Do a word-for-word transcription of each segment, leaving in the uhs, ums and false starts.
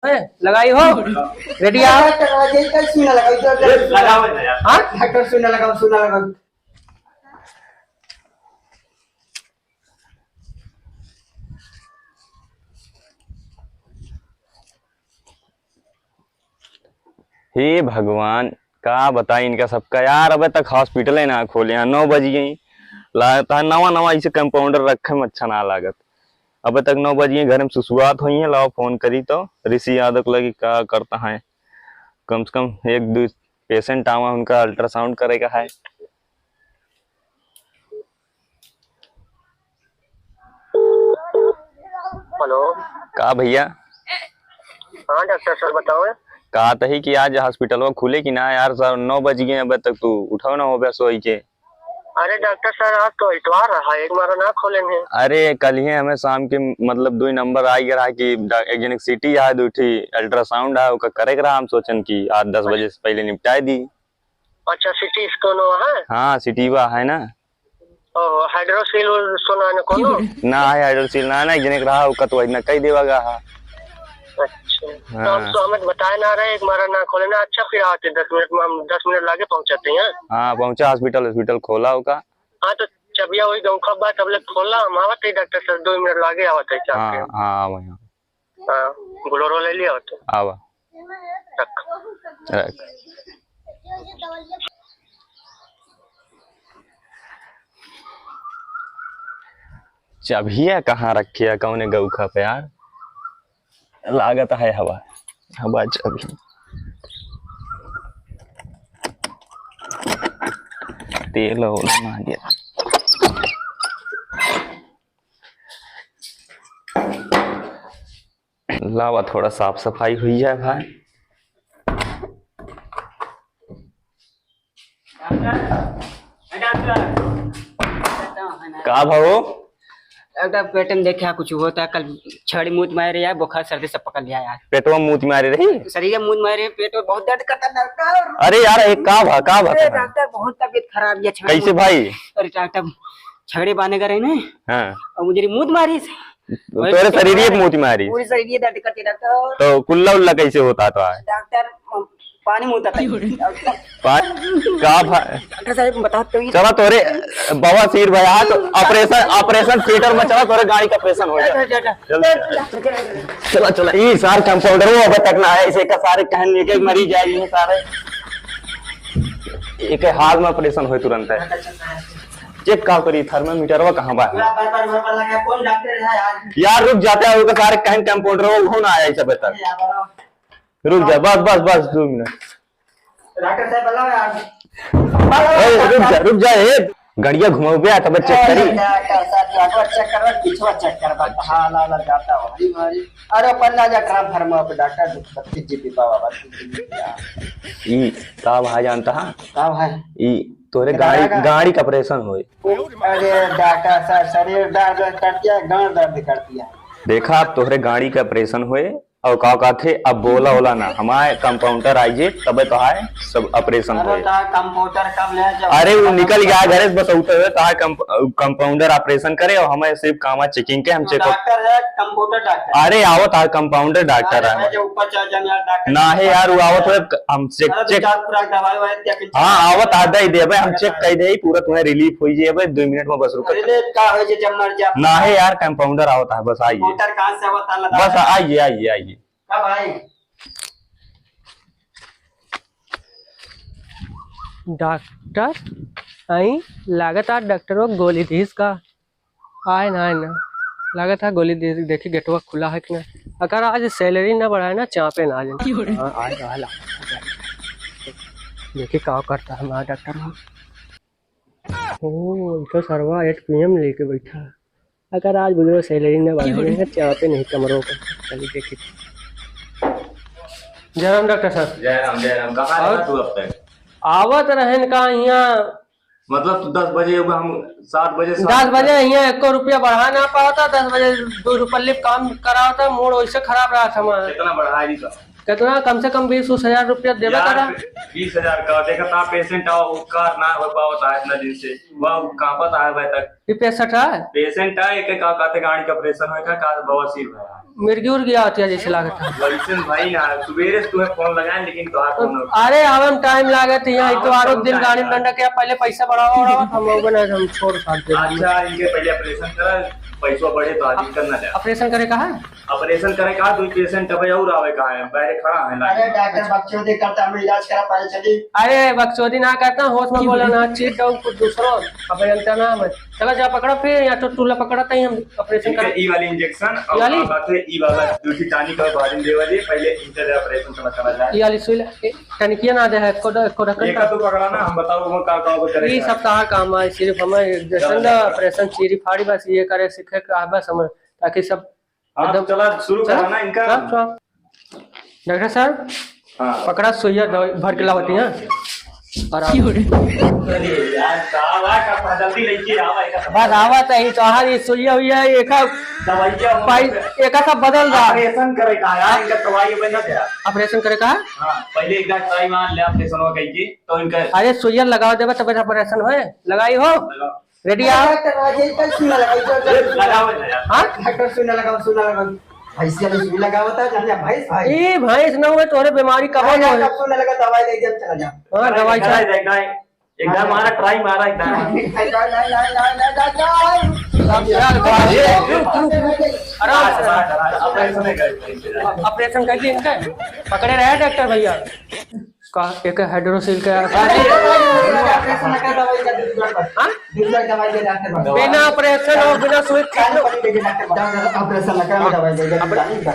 ए, लगाई हो? रेडी आओ। डॉक्टर, आज यही कल सुई ना लगाओ, इधर, इधर सुई ना लगाओ। हाँ? डॉक्टर, सुई ना लगाओ, सुई ना लगाओ। हे भगवान, का बताई इनका सबका यार, अबे तक हॉस्पिटल ही ना खोले हैं, नौ बज गई। लागत है नवा नवा इसे कंपाउंडर रखे में अच्छा ना लागत। अबे तक नौ बज गई, घर में सुसुआत हुई है, लाओ फोन करी तो ऋषि यादव को लगी का करता है, कम से कम एक दो पेशेंट आवा, उनका अल्ट्रासाउंड करे का है। हेलो। का भैया? हाँ डॉक्टर साहब, बताओ। कहा तही कि आज हॉस्पिटलवा खुले कि ना यार, सर, नौ बज गए, अबे तक तू उठाओ ना हो बे सोई के। अरे डॉक्टर साहब, आज तो इतवार रहा, एक मारा ना खोले हैं। अरे, कल ही हमें शाम के, मतलब, दो ही नंबर आ गया रहा कि डा-, एक जने की सीटी है, दो ठी अल्ट्रासाउंड है, ओका करे के रहा, हम सोचन कि आज दस बजे से पहले निपटाए दी। अच्छा, सीटी स्कैन हुआ है? हाँ, सीटी हुआ है ना। ओ, हाइड्रोसील सुना न कोनो? ना है, हाइड्रोसील ना, ना, एक जने के रहा, ओका तो वही ना कही देवा गा हा। अच्छा, तो हम हाँ। तो हमें बताए ना रहे, एक मारा ना खोले ना। अच्छा, फिर आते दस मिनट में, हम दस मिनट लागे पहुँचाते हैं। हाँ, पहुँचा हॉस्पिटल, हॉस्पिटल खोला ओका। हाँ, तो चबिया वही गौखा बा, तब ले खोला, हम आवत है डॉक्टर साहब, दो मिनट लागे आवत है, चार हाँ, मिनट। हाँ, वही। हाँ, बोलेरो ले लिया हो तो। आवा। रख। रख। चाबिया कहाँ रखिया, कौने गौखा पे यार? लागत है हवा, हवा चाबी। तेल और ना दिया। लावा, थोड़ा साफ सफाई हुई जाए भाई। डॉक्टर, ए डॉक्टर। का भाऊ? डॉक्टर, पेट में देखा कुछ होता, कल छड़ी मूत मारे यार, बुखार सर्दी सब पकड़ लिया यार। पेटवा मूत मारे रही? शरीर में मूत मारे, पेट में बहुत दर्द करता डॉक्टर। अरे यार, एक का भा, का भा अरे तोरा? डॉक्टर, बहुत तबीयत खराब है, छड़ी कैसे मूत भाई? अरे डॉक्टर, छड़ी बांधे करे ना। हाँ। और मुझे मूत मारी। तोरे शरीर ये मूत मारी। पूरी शरीर ये दर्द करती डॉक्टर। तो कुल्ला उल्ला कैसे होता तो है? डॉक्टर, पानी मूत आता है। पा-, का भा-, डॉक्टर साहब, बताओ तो ये। चला तोरे बवासीर भया तो ऑपरेशन, ऑपरेशन थिएटर में चला, तोरे गाड़ी का ऑपरेशन हो जाए। डॉक्टर, डॉक्टर। चल। चला, चला। ई सार कंपाउंडर वो अबे तक ना आया, इसे का सारे कहन लेके मरी जाए ये सारे। एक हाथ में ऑपरेशन होए तुरंत है। चेक का करी, थर्मामीटरवा कहाँ बा? पूरा पर, पर, पर, पर लगा, कौन डॉक्टर है यार? यार रुक जाते हैं, ओकर सारे कहन कंपाउंडर वो, वो ना आया इस अबे तक। अरे यार, बड़ा। रुक जा, बस, बस, बस, दो मिनट। डॉक्टर साहब, बुलाओ यार। ए, रुक जा, रुक जा, ए, गड़िया घुमाओ बे, तब चेक अरे करी। डॉक्टर साहब, आगवा चेक करवा, पिछवा चेक करवा, हाँ, ला, ला, जाता हो, हरी, हरी। अरे, पन्ना जा, ट्रांसफार्मर पे डॉक्टर, बत्तीस जीबी बाबा, बत्तीस जीबी। ई, का भाई जानता है? का भाई? ई, तोहरे गाड़ी, गाड़ी का ऑपरेशन होए। अरे डॉक्टर साहब, शरीर दर्द करतिया, गांड दर्द करतिया। देखा, अब तोहरे गाड़ी का ऑपरेशन होए और का कहते, अब बोला ओला ना, हमारे कंपाउंडर आइए, तबे तो आए सब ऑपरेशन अरे होए। तो कंपाउंडर कब ले, जब अरे वो निकल गया घरे से बतौते हुए, तो आए कंप-, कंपाउंडर ऑपरेशन करे और हमें सिर्फ काम है चेकिंग के, हम तो चेक। डॉक्टर है, कंपाउंडर डॉक्टर। अरे आवत है कंपाउंडर डॉक्टर अरे है। भाई, जो ऊपर चढ़ जाना है डॉक्टर। ना है यार, वो आवत है, हम चेक, अरे तो चेक। चार खुराक दवाई वाई दिया कि हाँ, आवत आ, दे देबे, हम अरे चेक भाई। कर दे, पूरा तुम्हें रिलीफ हो जाए, दो मिनट में बस रुक। रिलीफ का हो जे, जब मर जा। ना है यार, कंपाउंडर आवत है, बस आइए। कंपाउंडर कहाँ से आवत है, बता बस दे। आइए, आइए, आइए। कब आई? डॉक्टर, आई, लागत आ डॉक्टर वो गोली दीस का। आए ना, आए ना। लागत है गोली दे, देखी गेटवा खुला है कि ना। अगर आज सैलरी ना बढ़ाए ना, चापे ना आज। क्यों रे? हाँ, आए, आए, ला। देखी का करता है हमारा डॉक्टर। ओ, ई तो सरवा एट पी एम लेके बैठा। अगर आज बुजुर्ग सैलरी ना बढ़ाए ना, चापे नहीं कमरों को। चलिए देखी। जय राम डॉक्टर साहब। जय राम, जय राम। कहाँ और रहा तू अब तक? आवत रहन का यहाँ मतलब तू दस बजे होगा, हम सात बजे, दस बजे यहाँ एको रुपया बढ़ा ना पावता, दस बजे दो रुपये लिप काम करावता, मूड वैसे खराब रहा था हमारा। कितना बढ़ा दी का? कितना? कम से कम बीस उस हजार रुपया देवे यार, करा। बीस हजार का देखा था, पेशेंट आओ, उपकार ना हो पावता है इतना दिन से, वह कांपत है भाई तक। ये पेशेंट है? पेशेंट है, एक का कहते गाड़ी का ऑपरेशन होए का, का बवासीर भया। मिर्गी उर्गी आवत है जैसे लागत है। वैसे भाई ना, सुबेरे से तुम्हें फोन लगाए, लेकिन तो आप फोन अरे, आवे में टाइम लागत है, यहाँ तो आरो दिन गाड़ी में डंडा के, पहले पैसा बढ़ावा, बढ़ावा, हम लोग ना, हम छोड़, साथ दे। अच्छा, इनके पहले ऑपरेशन करा, पैसा बढ़े तो आदमी करना जाए। ऑपरेशन करे का है? ऑपरेशन करे का, दो पेशेंट अबे और आवे का है, बाहर खड़ा है ना। अरे डॉक्टर, बकचोदी करता, हम इलाज करा, पहले चली। अरे, बकचोदी ना करता, होश में बोला ना, चीट दो कुछ दूसरो, अब जनता ना है। चला जा, पकड़ा फिर, या तो टूला पकड़ा, तहीं हम ऑपरेशन इनके करा। ई वाली इंजेक्शन और ई वाली? आ बात है, ई वाला दूसरी टानिक और बारिन देवा जी, पहले इनके ऑपरेशन चला, चला जाए। ई वाली सुई ले, ए, टनिकिया ना दे है, एको ड-, एको ढक्कन एक का। तो पकड़ा ना, हम बताओ वो का, का वो करे ई का। सब तहार काम है, सिर्फ हमें जैसे चला ना जाए। ऑपरेशन चीरी फाड़ी बस ये करे सीखे का बस हमें, ताकि सब आप एकदम चला शुरू चला। करा ना इनका। हाँ, चला। डॉक्टर साहब, हाँ। पकड़ा सुइया दवाई भर के लावती हैं। और आप अरे यार, का आवा, का जल्दी लेके आवा, एका सब बस आवा तो यही तो, हाँ, ये सुइया हुई है, एका दवाइया हो पाई, एका सब बदल रहा। ऑपरेशन करे का यार, इनका दवाई बन ना गया। ऑपरेशन करे का? हाँ, पहले एक बार ट्राई मार ले ऑपरेशन हो गई की, तो इनका अरे सुइया लगावा देबा तब ऑपरेशन होए, लगाई हो? लगाओ। रेडी आओ। डॉक्टर, आज यही कल सुई लगाओ, इधर ए, लगाओ ना यार। हाँ? डॉक्टर, सुई लगाओ, सुई लगाओ। भैंस वाली सुई लगाओ, बता, जान जा, भैंस, भैंस। ए, भैंस ना हुए, तोहरे बीमारी कब अरे, होए? डॉक्टर, सुई लगा, दवाई दे दे, चला जा। हाँ, दवाई चला। एक बार मारा, ट्राई मारा एक बार। नहीं, नहीं, नहीं, नहीं, नहीं, डॉक्टर। अब यार, ए, रुक, रुक, रुक। आराम से। ऑपरेशन कर दिए इनका। पकड़े रहे डॉक्टर भैया। का, एक हाइड्रोसील का। अरे, ऑपरेशन ना कर, दवाई दे, दूसरा कर। हाँ? दूसरा दवाई दे, डॉक्टर। बिना ऑपरेशन और बिना सुई ठीक न- डॉक्टर, ऑपरेशन ना कर, दवाई दे, दवाई दे।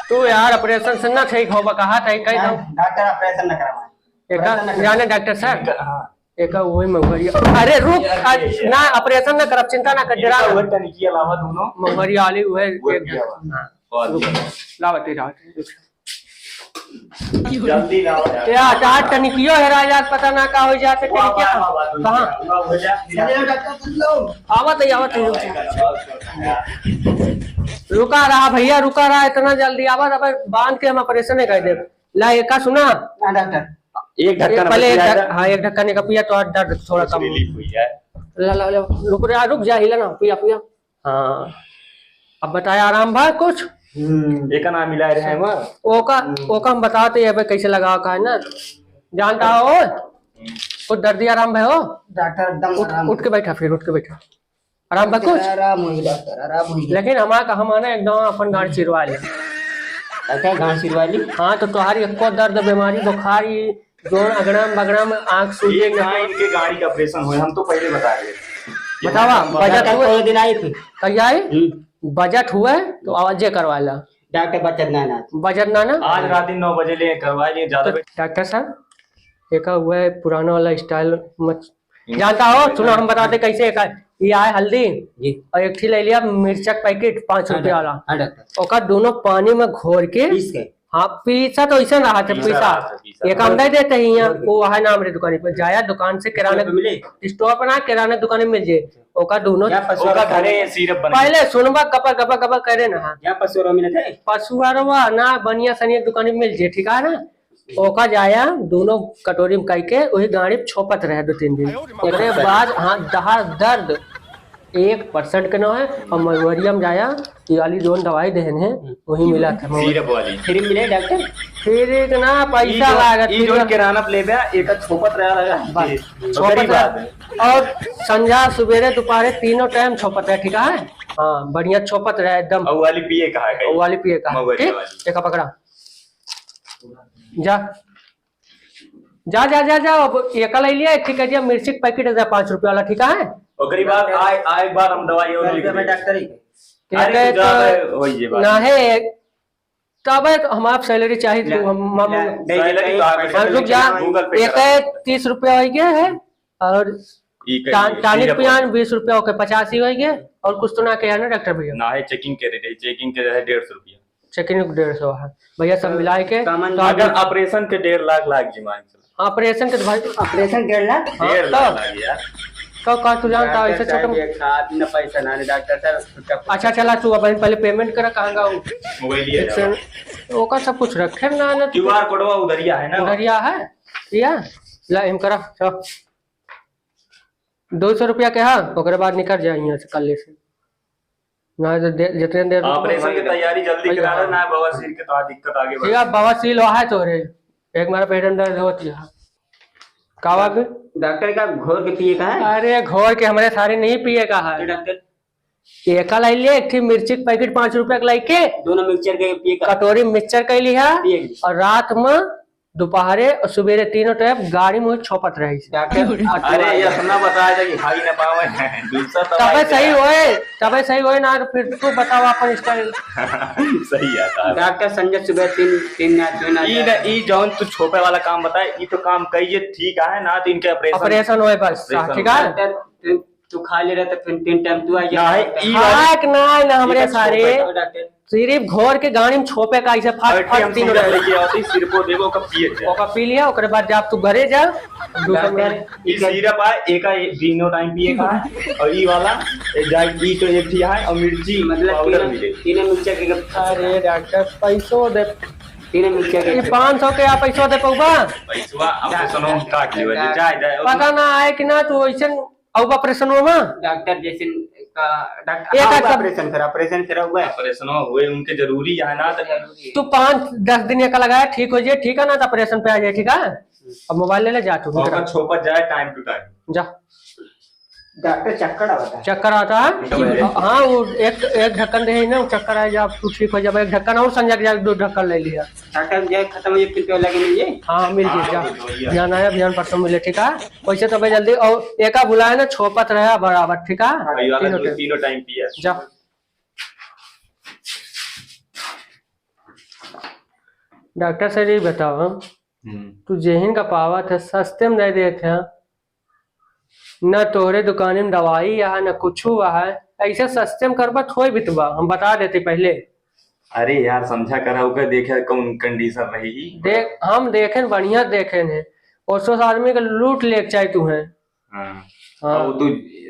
तू यार, ऑपरेशन से ना ठीक होबा, कहा था, कहीं ना, तो। डॉक्टर, ऑपरेशन ना करा। एका, ऑपरेशन ना करा। जाने डॉक्टर साहब, हाँ। एका वही मंगवरिया। अरे रुक, यार, आज ये ना, ऑपरेशन ना करब, चिंता ना कर, डरा इनका ना। वही टनिकिया लावा दोनों। मंगवरिया वाली वही वो एक किया हुआ। हाँ। बहुत रुक, बढ़िया। लावा तेरा। जल्दी लाओ यार। या, चार टनिकियो हेरा जात, पता ना का हो जात, वाह, टनिकिया वाह, वाह, वाह, कहाँ? वाह, हो जा। अरे, डॉक्टर, सुन लो। आवत है, आवत है। रुका रहा भैया, रुका रहा, इतना जल्दी आवत, अब बांध के हम ऑपरेशन नहीं कर देब। ला, एका सुना। हाँ, डॉक्टर। एक ढक्कन एक, पहले बच एक जाएगा। ढक-, हाँ, एक ढक्कन एक पिया तो और दर्द थोड़ा कुछ कम। रिलीफ हुई है। ला, ला, ला, रुक रहा, रुक जा, हिला ना, पिया, पिया। हाँ, अब बताया, आराम बा कुछ? हम्म। एका नाम मिला रहे हैं वह। ओका, हम्म। ओका हम बताते हैं, अबे कैसे लगावा का है ना, जानता हो? हम्म। कुछ दर्द आराम भय हो? डॉक्टर, एकदम उठ, आराम। उठ के बैठा, फिर उठ के बैठा। आराम बा कुछ? आराम होई डॉक्टर, आराम होई। लेकिन हमारा का, हम ना एकदम अपन गांड चिरवा ले। अच्छा, गांड चिरवा ली? हाँ, तो तोहारी एको दर्द, बीमारी, बुखार, ई जोन अगड़म बगड़म आँख सूज ये कहाँ इनके गाड़ी का ऑपरेशन हुए, हम तो पहले बता रहे। बतावा, हम बजट डॉक्टर हुए? पूरे दिन आई थी। कहिया आई? हम्म। बजट हुए तो आवाजे करवा ला। डॉक्टर बजट ना ना। बजट ना ना? आज रात दिन नौ बजे ले करवा लिए, ज्यादा तो डॉक्टर साहब, एका हुआ है पुराना वाला स्टाइल मत हम्म। जानता हो, सुनो, हम बताते कैसे एका, ये आए हल्दी जी। और एक ठी ले लिया मिर्चा के पैकेट पाँच हाँ, रुपया वाला। हाँ, डॉक्टर। ओका दोनों पानी में घोर के पीस के। हाँ, पीसा तो ऐसे रहा था, पीसा पीसा। रहा था, पीसा। एक हम दे देते ही हैं, वो है ना हमारे दुकान पे, जाया दुकान से किराना, स्टोर पे मिले? स्टोर पे ना, किराना दुकान में मिल जाए। ओका दोनों या पसोरा ओका घरे सिरप बना। पहले सुनबा, गपा, गपा, गपा करे ना। हाँ। या पसोरा मिले थे? पसुअरवा ना, बनिया सनिया दुकान में मिल जाए, ठीक है ना? ओका जाया, दोनों कटोरी में कई के, वही गाड़ी में छोपत रहे दो तीन दिन। एकरे बाद, हाँ, दहाड़ दर्द एक परसेंट के न है, और महुअरिया में जाया, ये वाली जोन दवाई देहन है, वही मिला था। सिरप वाली। फ्री मिले डॉक्टर? फ्री के ना, पैसा ई जो, लागत, ई फ्री जोन में। किराना पे लेबे, एक छोपत रहा लगा। बस, जी। छोपत गरीब रहा। आदमी। और संझा, सुबेरे, दोपहरे तीनों टाइम छोपत रहा, ठीक है? हाँ, बढ़िया छोपत रहा एकदम। और वाली पिए कहा है? और वाली पिए कहा है? महुअरिया ठीक? वाली। एक पकड़ा। जा। जा, जा, जा, जा, अब एका ले लिया, ठीक है जी, मिर्ची के पैकेट है पाँच रुपया वाला, ठीक है? ओकरी बाद आए, आए बार हम दवाई और लिख देंगे। डॉक्टर ही। अरे, एक तू जा तो बे, वही ये बात। ना है, तब है तो हमारा सैलरी चाहिए, ले, तू हम, हम, ले, ले, सैलरी तो आ गई। हाँ, रुक जा। Google Pay एक करा। है तीस रुपया हो गया है, और ई कहीं टा-, टॉनिक सिरप पियान वाला। बीस रुपया, ओके, पचास ही हो गया, और कुछ तो ना किया ना डॉक्टर भैया? ना है, चेकिंग के रेट है, चेकिंग के है डेढ़ सौ रुपया। चेकिंग डेढ़ सौ है भैया, सब तो मिलाए के। सामान तो अगर अगर ऑपरेशन के डेढ़ लाख लाग जी मान के चलो। ऑपरेशन के तो भाई ऑपरेशन डेढ़ लाख? हाँ, डेढ़ लाख तो लाग यार। तो का तू जानता है, डॉक्टर ऐसे साहब, छोटा ये खाद न पैसा ना, डॉक्टर साहब, छुट्टा पैसा। अच्छा, चला, तू अपन पहले पेमेंट करा, कहाँ का वो? मोबाइल लिया एक जाओ। सेकंड, ओका सब कुछ रखे ना, ना, क्यूआर कोडवा उधरिया है ना? उधरिया है, या? ला, हम करा, चल। दो सौ रुपया के, हाँ, ओकरे बाद निकल जाए यहाँ से, कल से। ना, तो दे-, जितने देर ऑपरेशन की तैयारी जल्दी करा लो, ना बवासीर के तो दिक्कत आगे बढ़। ठीक है, बवासीर हुआ है तोरे, एक मारा पेट में दर्द होती है। का बात है? डॉक्टर का घोर के पिए का है? अरे, घोर के हमरे सारे नहीं पिए का है। तो डॉक्टर? एका लाई ले, एक ठे मिर्ची के पैकेट पाँच रुपया के लाई के, दोनों मिक्सचर के पिए का? कटोरी मिक्सचर कई लिहा, पिए के। और रात में, दोपहरे और सुबेरे तीनों टाइम गाड़ी में छोपत रही। डॉक्टर, अरे, ये अपना बताया था कि खाई ना पावे। दूसरा दवाई तबे सही होए, तबे सही होए ना, तो फिर तू बताओ अपन स्टाइल। सही है, साहब। डॉक्टर संजय सुबह तीन, तीन ना, तीन ना ई न, ई जौन तू छोपे वाला काम बताए, ई तो काम कहिए ठीक है ना, तो इनके ऑपरेशन ऑपरेशन होए बस, ऑपरेशन ठीक है? होए। डॉक्टर, तू, तू खा ले रहे तो फिर तीन टाइम तू आ गया। नहीं, ई वाला खाए के ना, ना, हमरे ई तो सारे छोपे का। डॉक्टर। सिर्फ घोर के गाड़ी में छोपे का, ऐसे फट, अरे, फट हम तीनों सीधा टाइम। लेके आओ, तो सिर्फ वो देखो, ओका पिए जा। ओका पी लिया, ओकरे बाद जब तू घरे जा, दूसरा डॉक्टर, में ई सिरप है, एका ए-, तीनों टाइम पिए का है, और ई वाला, ए, जा, ई तो एक ही है, और मिर्ची मतलब पाउडर तीनों, मिले। तीनों मिक्सचर के अरे डॉक्टर, पैसो दे। तीनों मिक्सचर के ये पाँच सौ के आप पैसो दे पउबा? पैसवा आप डॉक्टर, सुनो, काट लियो, डॉक्टर। जाए, जाए। पता ना आए कि ना, तू वैसे अब ऑपरेशन हुआ? डॉक्टर जैसे का, डॉक्टर, एक हाँ, आध हुआ सब ऑपरेशन करा, ऑपरेशन करा हुआ है। ऑपरेशन हुए, उनके जरूरी है ना, तो जरूरी है। तू पाँच, दस दिन एका लगाया, ठीक हो जाए, ठीक है ना, तो ऑपरेशन पे आ जाए, ठीक है? अब मोबाइल ले ले, जा तू, और निकल। छोपत जाए time to time। जा। डॉक्टर, चक्कर आवता है। चक्कर आता है? चक्कर। हाँ, वो एक, एक ढक्कन दे है ना, वो चक्कर आ जाए, अब तू ठीक हो जाए, एक ढक्कन और संजय के जाके दो ढक्कन ले लिया। डॉक्टर, जय खत्म हो जाए, फिर तो लगे मिल जाए। हाँ, मिल जाए, हाँ, जा। तो बढ़िया। ध्यान आया, ध्यान परसों मिले, ठीक है? वैसे तो भाई जल्दी, और एका भुलाए ना, छोपत रहा बराबर, ठीक है? हाँ, ये वाला तीनों दो, टाइम। तीनों टाइम पिया। जा। डॉक्टर सर, ये बताओ, हम्म। तू जेहिन का पावत है, सस्ते में दे देत है, ना तोहरे दुकान में दवाई है, ना कुछ है, ऐसे सस्ते में करबा थोड़ी बितबा, हम बता देते पहले। अरे यार, समझा करा, ओकर देखे कौन कंडीशन रही। देख, हम देखेन, बढ़िया देखेन है, ओसो आदमी के लूट लेके चाहे तू है। हाँ। हाँ। अब तू,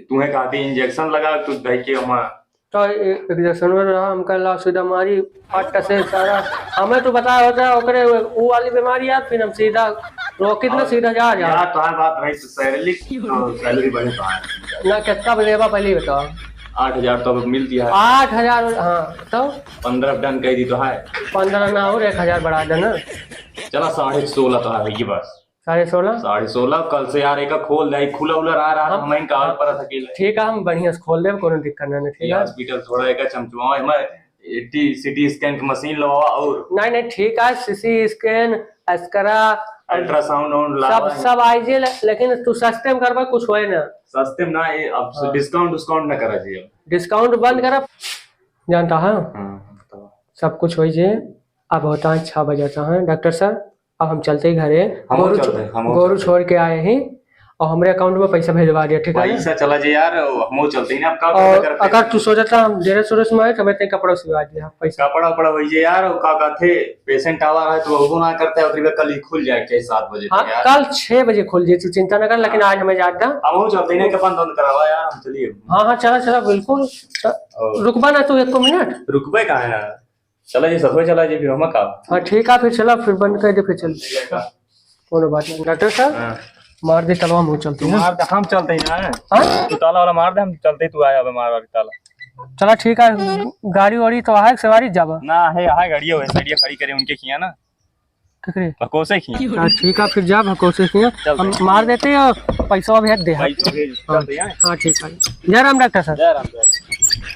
तुम्हें कहती इंजेक्शन लगा, तू दे के वहाँ। तो ए-, इंजेक्शन में रहा, हमका ला सीधा मारी, फट से सारा। हमें तो बताया होता है, ओकरे वो वाली बीमारी यार, फिर हम सीधा रोकित ना, हाँ, सीधा जा, जा। यार, तो बात रही, तो सैलरी, तो सैलरी बढ़े तो है। ना, कितना लेबा, पहले ही बताओ। आठ हजार तो अब मिल दिया है। आठ हजार, हाँ, तो? पन्द्रह डन कह दी तो है। पन्द्रह ना, और एक हजार बढ़ा देना। चला, साढ़े सोलह तो है, ये बस। साढ़े सोलह? साढ़े सोलह, कल से यार एका खोल दे, खुला उला रहा, रहा, हम, हम इनका और हाँ, पर सकील है। ठीक है, हम बढ़िया से खोल देब, कोनो दिक्कत ना, ठीक ये है? हॉस्पिटल थोड़ा एका चमचमावा, हमारे टी-, सीटी स्कैन की मशीन लवावा और नहीं, नहीं, ठीक है, सीटी स्कैन, अस्करा, अल्ट्रासाउंड वाउंड सब, लावा है। सब आइजे, ले-, लेकिन तू सस्ते में करबा, कुछ होए ना। सस्ते में ना, ये अब हाँ। डिस्काउंट, डिस्काउंट ना करा जी अब। डिस्काउंट बंद करा, जानता है? हाँ, बताओ। सब कुछ होई जे, अब होता है छह बजे होता है, डॉक्टर सर। अब हम चलते ही घरे, हमहू गोरू चलते, छो-, हमहू गोरू चलते। छोड़ के आए ही और हमरे अकाउंट में पैसा भेजवा दिया, ठीक है? पैसा चला जे यार, हमहू चलते ही ना, अब का और करबे करते? अगर तू सोचता हम डेरे सोरे से मारे, तो मैं तेरे कपड़ा सिवा दिया, पैसा। कपड़ा उपड़ा होई जे यार, और का कहते, पेशेंट आवा रहे तो वो ना करते, और कल ही खुल जाए के सात बजे तक हाँ, यार। कल छह बजे खुल जाए, तू चिंता ना कर, लेकिन हाँ। आज हमें जाता। हमहू चलते ही ना, कपन बंद करावा यार, हम चलिए। हाँ, हाँ, चला, चला, बिल्कुल। त-, और रुकबा ना तू एको मिनट। रुकबे का है ना? चला जी, सफर चला जी, फिर हम का? हाँ, ठीक है, फिर चला, फिर बंद कर दे, फिर चल। कोनो बात नहीं। डॉक्टर साहब, हाँ। मार दे तलवा, मुँह चलते हैं। मार दे, हम चलते हैं ना। हाँ? तू ताला वाला मार दे, हम चलते, तू आया, अब मार वाली ताला। चला, ठीक है, गाड़ी वाड़ी तो आहे, सवारी जाबा? ना, है, आहे, गाड़िया वैसे गाड़िया खड़ी करे, उनके किया ना। केकरे? भकोसे किया। हाँ, ठीक है, फिर जा भकोसे किया। चल हम भाई। मार देते हैं और पैसा भेज दे। पैसा भेज, हाँ। चलते हैं। हाँ, ठीक है। जय राम डॉक्टर साहब। जय राम, जय राम।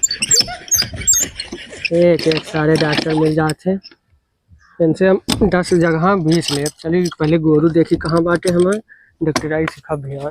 एक, एक सारे डॉक्टर मिल जाते हैं। इनसे हम दस जगह बीस लेब। चलिए, पहले गोरू देखी कहाँ बाटे हमार, डॉक्टराई सिखा भैया।